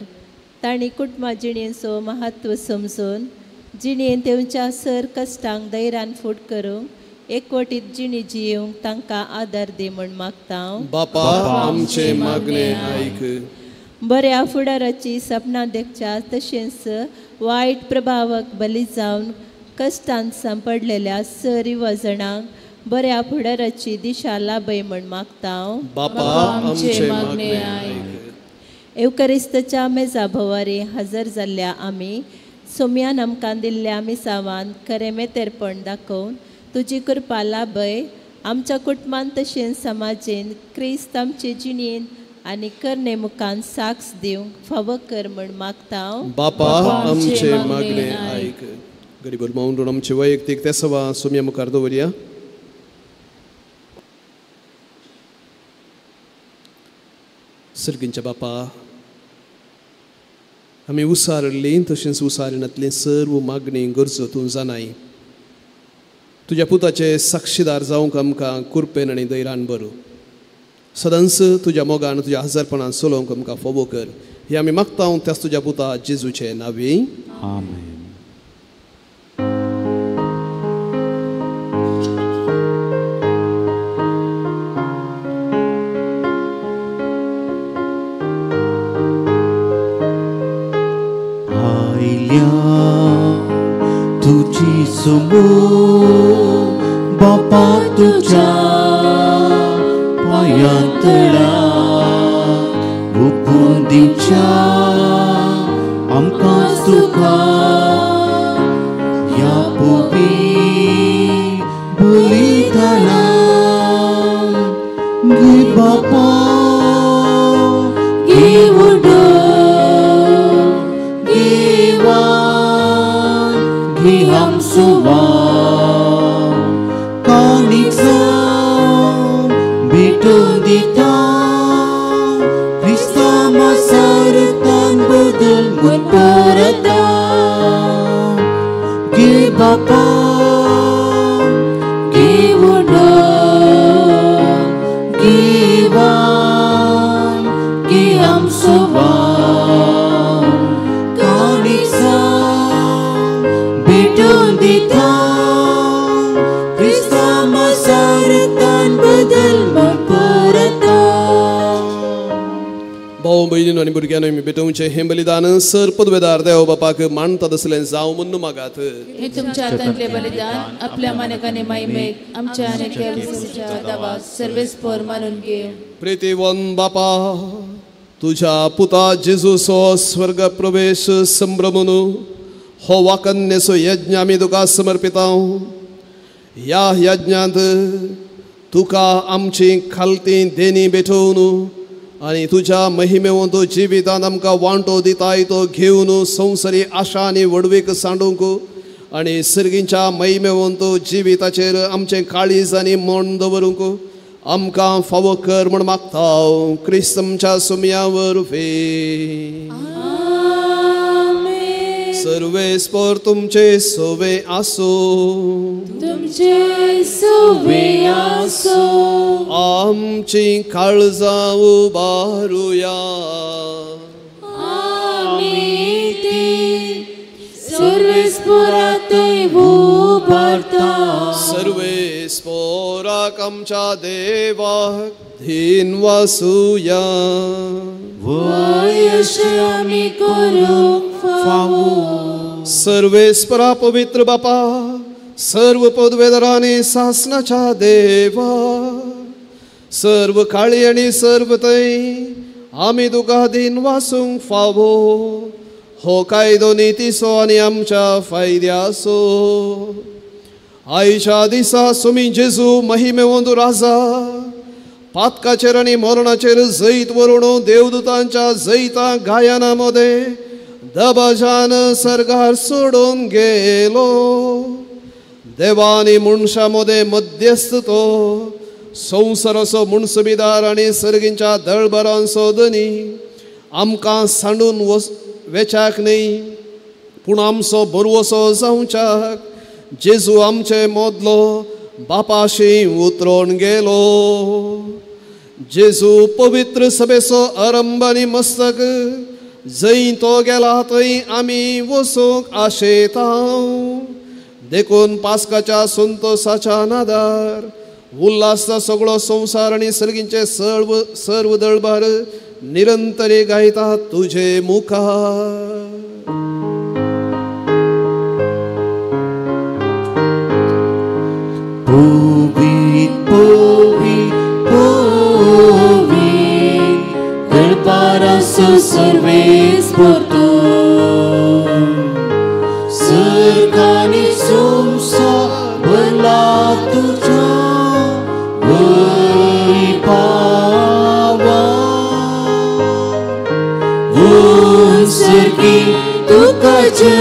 तांणी कुटुंबा जिणेचो महत्व समजून जिणेन तेवच्या सर कश्टांक धैर्यान फूट करूंक एकवटीत जिणी जियोंक तांकां आदार दी म्हूण मागता. बापा आमचे मागणे आयक. बऱ्या फुडाराची सपनां देखच्या तशेंच वायट प्रभावाक बली जावन कश्टांत सांपडलेल्या सर युवजणांक बऱ्या फुडाराची दिशा लाभय म्हूण मागता. बापा आमचे मागणे आयक. एवकरिस्तच्या मेजा भोवारी हजर जाल्ल्या आमी सोम्यान आमकां दिल्ल्या मिसावान खरें मेतेरपण दाखोवन तुजी कृपा लाभय. आमच्या कुटुंबान तशेंच समाजेन क्रिस्त आमचे जिणेन आनी करणे मुखान साक्ष दिवंक फावो कर म्हूण मागता. बापा आमचे मागणे आयक. गरीब मावून आमचे वैयक्तीक ते सवा सोम्या मुखार दवरया. सर्गींच्या बापा, आमी उसारली तशेंच उसारिनातली सर्व मागणी गरजो तूं जाणाय. तुज्या पुताचे साक्षीदार जावंक आमकां कुरपेन आनी धैर्यान बरो. सदांच तुज्या मोगान तुज्या हजारपणान चलोवंक आमकां फोबो कर. हे आमी मागता त्याच तुज्या पुता जेजूचे नांवी. आमेन. तुझी सुमू बापा तुझ्या पायांतळा ओपून दिवच्या आमकां सुखा ह्या पोपी बलिदाना घे बापा घे उडो घे आमसुवा काणिक भेटून दिता क्रिस्ता मासारतान बदल म्हूण परता घे बापा घे उडो घेवान भाव भयणीनो आनी भुरग्यांनो आमी भेटोवचें हें बलिदान सर पदवेदार देव बापाक मानता तसलें जावं म्हूण मागात. हे तुमच्या हातांतलें बलिदान आपल्या मानकाने माहिमेक आमच्या आनी देवाच्या दावाक सर्वेस्पर मानून घेवं. प्रितीवन बापा, तुझ्या पुता जेजूचो स्वर्ग प्रवेश संभ्रमून हो वाकन्येचो यज्ञ आमी तुका समर्पिता. ह्या यज्ञांत तुका आमची खालती देणी भेटोवन आनी तुज्या महिमेवंत जिवितांत आमकां वांटो दिताय तो घेवन संवसारी आशा आनी व्हडवीक सांडूंक आनी सर्गींच्या महिमेवंत जिविताचेर आमचें काळीज आनी मन दवरूंक आमकां फावो कर म्हूण मागता क्रिस्त आमच्या सुमया वरवीं. सर्वेस्पर तुमचे सोवे आसूं. तुमचे सोवे आसूं. आमची काळजां उबारुया. आमी ती सर्वेस्पराक उबारता. सर्वेस्पराक आमच्या देवाक धीन वासुया. वयश आमी करूंक फावो. सर्वेस्परा पवित्र बापा, सर्व पदवेदारांनी सासनाच्या देवा, सर्व काळी आनी सर्व थंय आमी तुका दीन वासूंक फावो. हो कायदो नितीचो आनी आमच्या फायद्याचो. आयच्या दिसा सुमी जेजू महिमेवंत राजा पातकाचेर आनी मरणाचेर जैत व्हरून देवदूतांच्या जैता गायना मदें दबाजान सर्गार सोडून गेलो. देवानी मनशां मदें मध्यस्थ तो संवसाराचो मुणसुबीदार आनी सर्गींच्या दळबरांचो धनी आमकां सांडून वेच्याक न्हय पूण आमचो बरवसो जावच्याक जेजू आमचे मोदलो बापाशी उतरोन गेलो. जेजू पवित्र सभेचो आरंभ आनी मस्तक, जंय तो गेला थंय आमी वचूंक आशेता. देखून पास्काच्या संतोसाच्या नादार उल्हासता सगळो संवसार आनी सर्गींचे सर्व सर्व दळबार निरंतरे गायता तुझे मुखार. पवित पवित पवित दळबाराचो सर्वेस्पर तूं, सर्ग आनी संवसार भरला तुज्या वैभवान. उत्सर्गी तुका जय,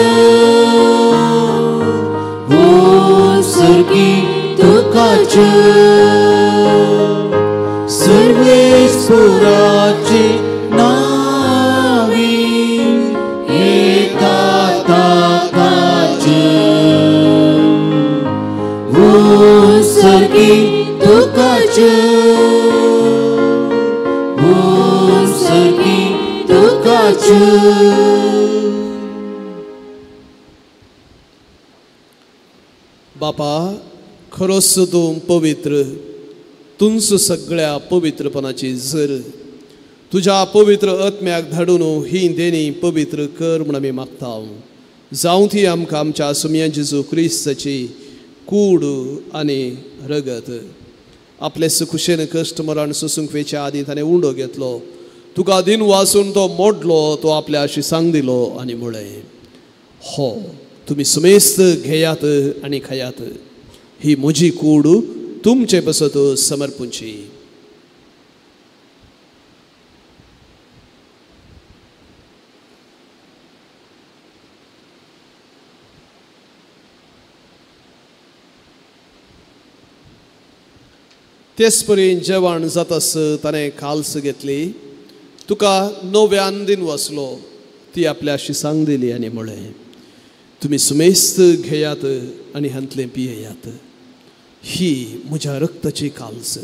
उत्सर्गी तुका जय, सर्वेस्पराचे नावी येता ताका जय. उत्सर्गी तुका जय, उत्सर्गी तुका जय. बापा, खरोच तूं पवित्र, तुंच सगळ्या पवित्रपणाची जर. तुज्या पवित्र आत्म्याक धाडून ही देणी पवित्र कर म्हूण आमी मागता. जावं ती आमकां आमच्या सुमया जेजू क्रिस्ताची कूड आनी रगत. आपले सुखुशेन कश्ट मरण सोसूंक वेच्या आदी ताणें उंडो घेतलो, तुका दिन वासून तो मोडलो, तो आपल्या शिसांक दिलो आनी म्हळें, हो तुमी सुमेस्त घेयात आनी खायात, ही म्हजी कूड तुमचे पासत समर्पूंची. तेच परी जेवण जातास ताणें काल्स घेतली, तुका नव्यान दिन वसलो, ती आपल्या शिसांक दिली आनी म्हळें, तुमी सुमेस्त घेयात आनी हांतलें पियेयात, ही म्हज्या रक्ताची काल्स,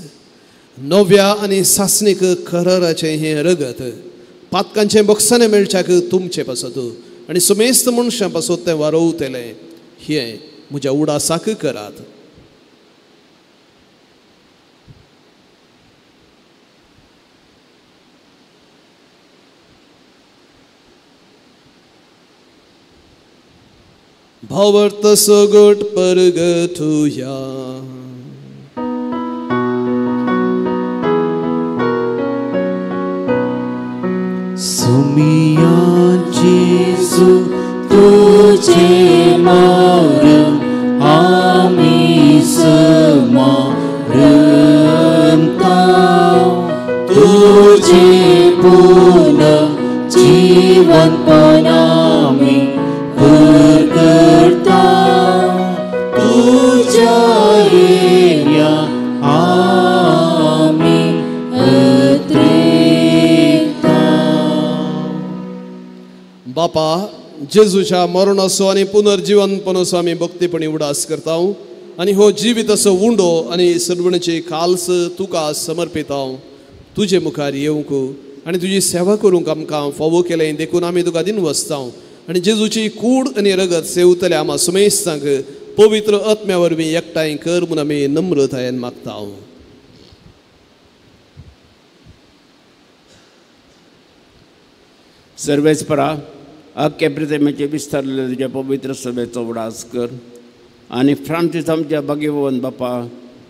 नव्या आनी सासणीक कराराचें हें रगत, पातकांचें बक्षाणें मेळच्याक तुमचे पासत आनी सुमेस्त मनशां पासत तें वारोवतलें, हें म्हज्या उडासाक करात. भावार्थ सगट परगटुया. सुमिया जेजू तुझे मरण आमी समरता, तुझे पुन जीवनपण आमी परगटा, तुझ्या येण्या आमी अत्रेता. बापा, जेजूच्या मरणाचो आनी पुनर्जीवनपणाचो आमी भक्तीपणी उडास करता आनी हो जिविताचो उंडो आनी सर्वणचे काल्स तुका समर्पिता. तुजे मुखार येवंक आनी तुजी सेवा करूंक आमकां फावो केलें देखून आमी तुका दिनवसता आनी जेजूची कूड आनी रगत सेवतल्या आमा सुमेस्तांक पवित्र आत्म्या वरवीं एकठांय कर म्हूण आमी नम्रतायेन मागता. सर्वेस्परा, अख्ख्या प्रितमेचे विस्तारलेले तुज्या पवित्र सभेचो उडास कर आनी फ्रांसीस आमच्या भाग्यवन बापा,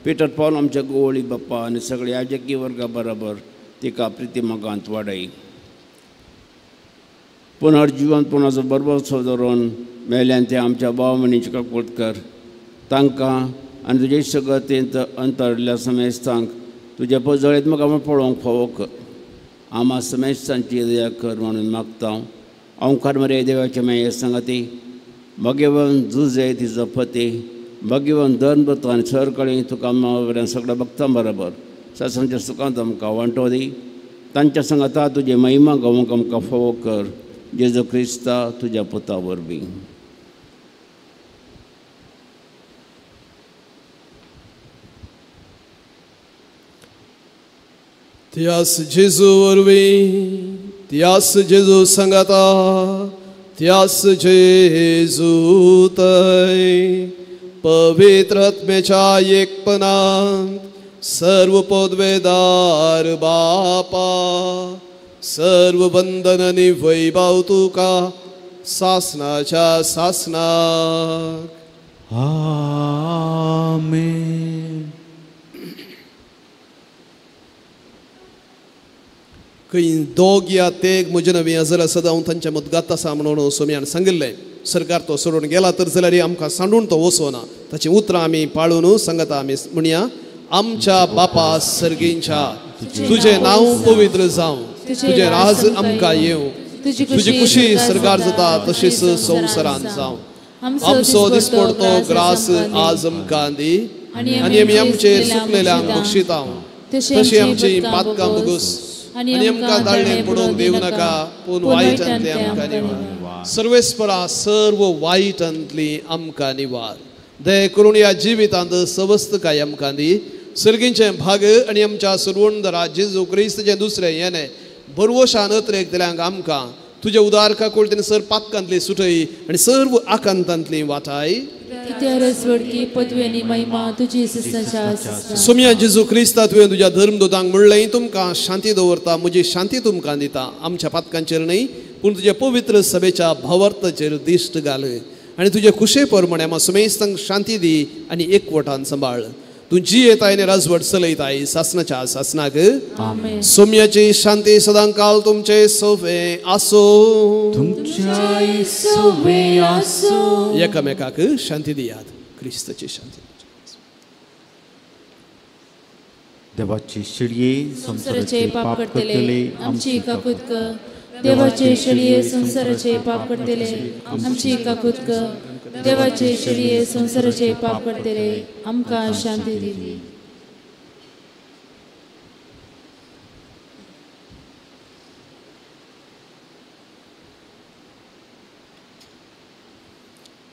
पिटर पॉल आमच्या गोवळी बाप्पा आनी सगळे याजकी वर्गा बरोबर तिका प्रितिमगांत वाडय. पुनर्जीवनपणाचो बरोबरसो दवरून मेल्यान ते आमच्या भाव भयणींची काकूट कर, तांकां आनी तुजे सगतींत अंतरल्या समेस्तांक तुज्या पजळेत म्हाका पळोवंक फावो कर. आमा समेस्तांची दया कर म्हणून मागता. ओंकार मरे देवाचे माये सांगाती, भाग्यवन जुजे तिजो पती, भाग्यवन धर्मदत्त आनी सरकळी तुका वयल्यान सगळ्या भक्तां बरोबर सासणाच्या सुखांत आमकां वांटो दी. तांच्या सांगाता तुजे महिमा गावंक आमकां फावो कर, जेजू क्रिस्ता तुज्या पुता वरवीं. त्यास जेजू वरवीं, त्यास जेजू सांगाता, त्यास जेजू तय पवित्र आत्म्याच्या एकपणांत सर्व पदवेदार बापा, सर्व बंधन आनी वैभव तुका सासनाच्या सासनाक. आमेन. खंय दोग या तेग म्हजे नवी हजर आसत हांव तांच्या मदगात आसा म्हणून सोम्यान सांगिल्लें. सरकार तो सोडून गेला तर जाल्यार आमकां सांडून तो वचना. ताचीं उतरां आमी पाळून सांगता आमी म्हणया, आमच्या बापा सर्गींच्या, तुजें नांव पवित्र जावं, तुजें राज आमकां येवं, तुजी खुशी सरकार जाता तशीच संवसारांत जावं. आमचो दिसपडतो ग्रास आज आमकां दी आनी आमी आमचेर सुकलेल्यांक बक्षिता तशी आमची पातकां भोगस आनी आमकां दाळणें पडोवंक दिवं नाका, पूण वायटांतली आमकां निवार. सर्वेस्परा, सर्व वायटांतली आमकां निवार. दया करून ह्या जिवितांत सवस्तकाय आमकां दी. सर्गींचें भाग आनी आमच्या सर्वोंदरा जेजू क्रिस्ताचें दुसरें येणें भरवशान अत्रेक आमकां तुज्या उदार काकुळटेन सर पातकांतली सुटय आनी सर्व आकांतांतली वाटाय. सोम्या जेजू क्रिस्ता, तुवें तुज्या धर्मदूतांक म्हणलें, तुमकां शांती दवरता, म्हजी शांती तुमकां दिता. आमच्या पातकांचेर न्हय पूण तुज्या पवित्र सभेच्या भावार्थाचेर दिश्ट घाल आनी तुजे खुशे प्रमाणे आमकां सुमेस्तांक शांती दी आनी एकवटान सांबाळ. तूं जियेताय आनी राजवट चलयताय सासनाच्या सासनाक. सोम्याची शांती सदां काल तुमचे सोवे आसो. एकामेकाक शांती दियात. क्रिस्ताची शांती. देवाची शिडये संसाराचे पाप करतले आमची काकूत कर. देवाचे शिडये संसाराचे पाप करतले आमची काकूत कर. देवाचे शिडये संसाराचे पाप करतले आमकां शांती दी.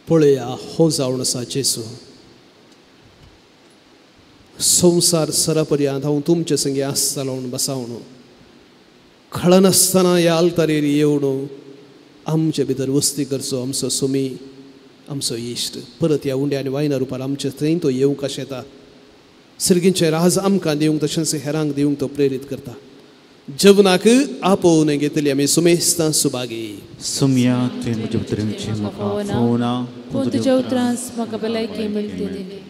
पळया हो जावन आसा जेजू. संवसार सरापर्यांत हांव तुमचे संगी आसतलो म्हूण बसावन खळनासतना ह्या आल्तारेर येवन आमचे भितर वस्ती करचो आमचो सुमी, आमचो इश्ट परत ह्या उंड्या आनी वायना रुपार आमचे थंय तो येवंक आशेता. सर्गींचे राज आमकां दिवंक तशेंच हेरांक दिवंक तो प्रेरीत करता. जेवणाक आपोवन घेतली आमी सुमेस्तां सुभागी. सुमया तुवें म्हज्या उतरांचें म्हाका आफोवना, पूण तुज्या उतरांस म्हाका भलायकी मेळटली.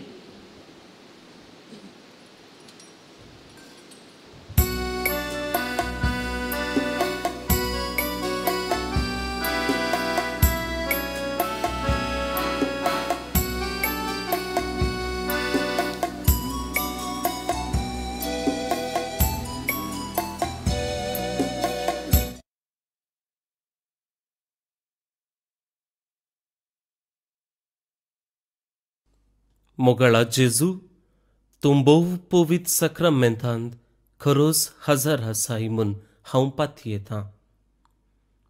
मोगाळा जेजू, तूं भोव पवित्र साक्रामेंतांत खरोच हजर आसाय म्हूण हांव पातयेतां.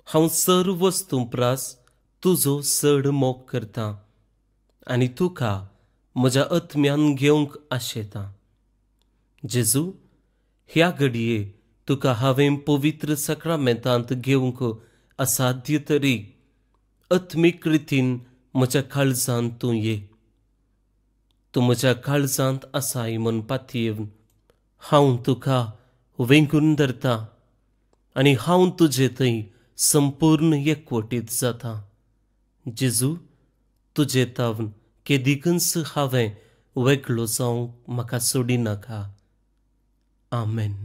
हांव सर्व वस्तूं प्रास तुजो चड मोग करतां आनी तुका म्हज्या आत्म्यान घेवंक आशेतां. जेजू, ह्या घडये तुका हांवें पवित्र साक्रामेंतांत घेवंक असाध्य तरी आत्मीक रितीन म्हज्या काळजांत तूं ये. तूं म्हज्या काळजांत आसाय म्हूण पातयेवन हांव तुका वेंगून धरता आनी हांव तुजे थंय संपूर्ण एकवटीत जाता. जेजू, तुजे तावन केदिकूच हांवें वेगळो जावंक म्हाका सोडिनाका. आमेन.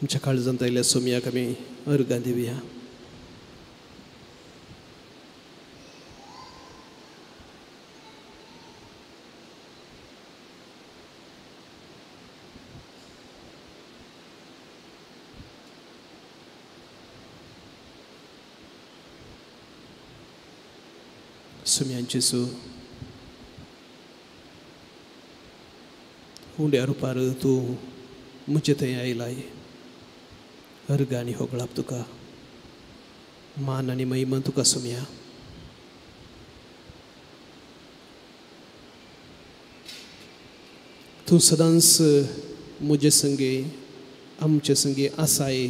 आमच्या काळजांत आयिल्ल्या सोमयाक आमी अर्गां दिवया. सोमयांची सू उंड्या रुपार तूं म्हजे थंय आयलाय. अर्ग आनी होगळाप तुका, मान आनी महिमा तुका सोमया. तूं सदांच म्हजे संगे आमचे संगे आसाय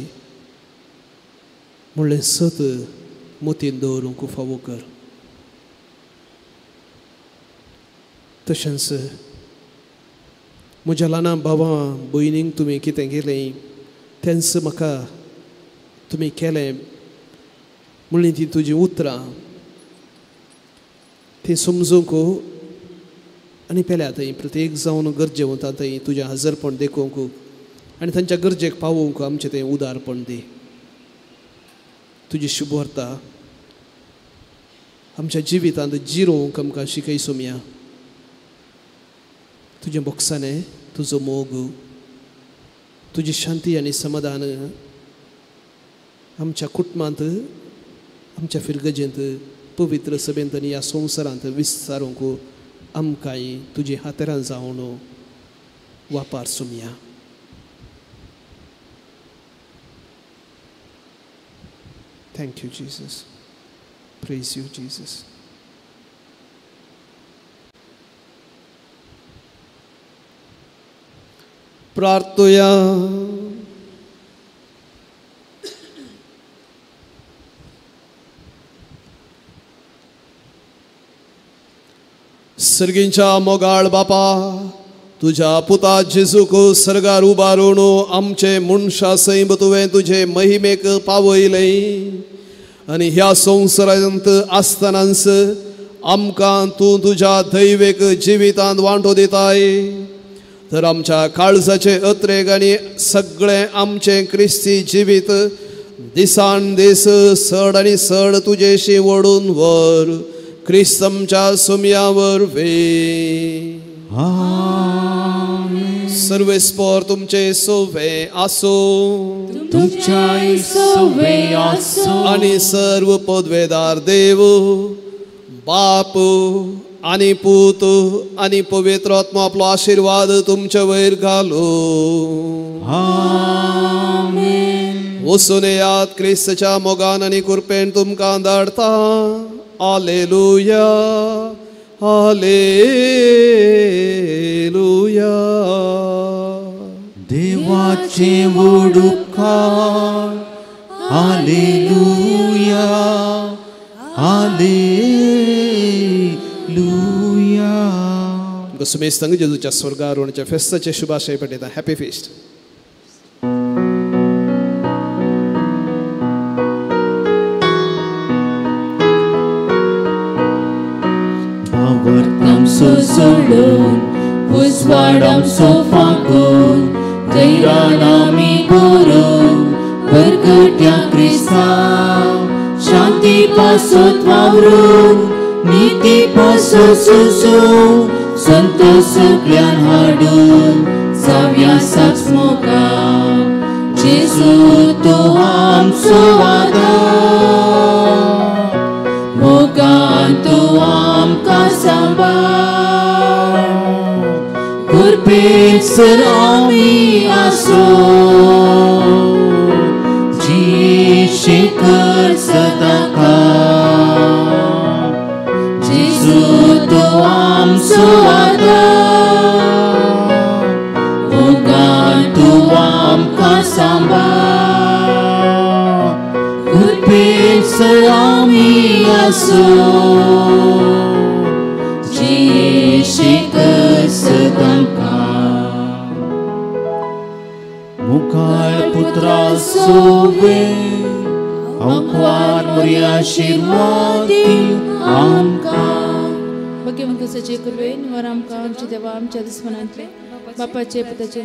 म्हणलें सत मोतीन दवरूंक फावो कर. तशेंच म्हज्या ल्हान भावां भयणींक तुमी कितें केलें तेंच म्हाका तुमी केलें म्हणलीं ती तुजीं उतरां ती समजूंक आनी पेल्या थंय प्रत्येक जावन गरजे वता थंय तुजें हजरपण देखूंक आनी तांच्या गरजेक पावोवंक आमचें तें उदारपण दी. तुजी शुभवार्ता आमच्या जिवितांत जिरोवंक आमकां शिकय सोमया. तुजें बोक्साणें, तुजो मोग, तुजी शांती आनी समाधान आमच्या कुटुंबांत, आमच्या फिरगजेंत, पवित्र सभेंत आनी ह्या संवसारांत विस्तारूंक आमकांय तुजी हातेरां जावन वापार Somaiya. Thank you, Jesus. Praise you, Jesus. प्रार्थुया. सर्गींच्या मोगाळ बापा, तुझ्या पुता जेजूक सर्गार उबारून आमचे मनशा सैम तुवें तुजे महिमेक पावयलें आनी ह्या संवसारांत आसतनाच आमकां तूं तुज्या दैवेक जिवितांत वांटो दिताय. तर आमच्या काळजाचे अत्रेक आनी सगळें आमचें क्रिस्ती जिवीत दिसान दीस सड आनी सड तुजेशी ओडून व्हर. क्रिस्त आमच्या सुमया वरवीं. सर्वेस्पर तुमचे सोवे आसो, तुमच्याय सोवे आसो. आनी सर्व पदवेदार देव बाप आनी पूत आनी पवित्र आत्मो आपलो आशिर्वाद तुमचे वयर घालो. आमेन. वचून येयात, क्रिस्तच्या मोगान आनी कृपेन तुमकां धाडता. आलेलुया, आलेलुया. देवाचे व्हड उपकार. आलेलुया, आलेलुया. सुमेस्तांक जेजूच्या स्वर्गारोहणाच्या फेस्ताचे शुभाशय पठयता. Happy feast. आमचो सोडून उजवाड आमचो फांकून दैरान आमी करून परगट्या क्रिस्ता शांती पासत वावरून निती पासत सुसून संतोष सगळ्यान हाडून जावया साच मोगा. जेजू तूं आमचो आदार, मोगान तूं आमकां सांबाळ, कृपेन सर आमी आसो जियेशेकर सदांकाळ. जेजू तूं आमचो आदार, मोगान तूं आमकां सांबाळ, कृपेन सर आमी आसो जियेशेकर सदांकाळ. मुखार पुत्रा सोवे अंकवार मोरया आशिर्वाद आमकां. भाग्यवंताचे कृपेन वर आमकां आमच्या देवा आमच्या दुस्मनांतले बापाचे पुताचे.